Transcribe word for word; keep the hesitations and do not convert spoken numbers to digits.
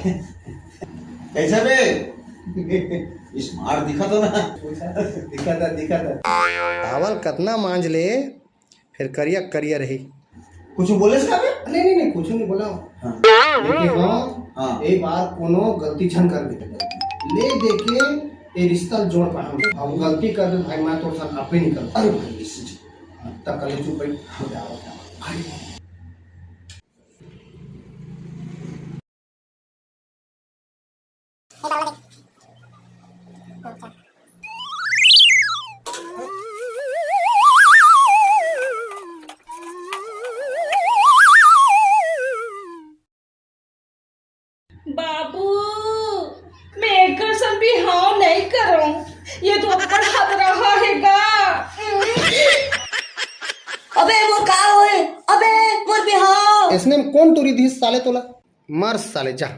कैसा बे? स्मार्ट दिखा तो ना। दिखा था, दिखा था। चावल कतना मांज ले, फिर करिया करिया रही। कुछ बोले से बे? नहीं, नहीं, नहीं, कुछ नहीं बोला। हाँ। लेकिन हाँ, हाँ। एक बार कोनो गलती झन कर दे। ले देखे ये रिश्ता जोड़ पाऊँ। हम गलती कर दे भाई, मैं तो साथ आप ही नहीं कर। अरे भाई, इससे तक कर ले, चुप भाई। हो जा, हो जा। भाई। बाबू, मैं एकर संग बिहाव नहीं करंव। ये तो अब्बड़ हतरहा हे गा। अबे, मोर का होए? अबे, मोर बिहाव। इसने में कौन तुरी दिस साले तोला? मर साले, जा।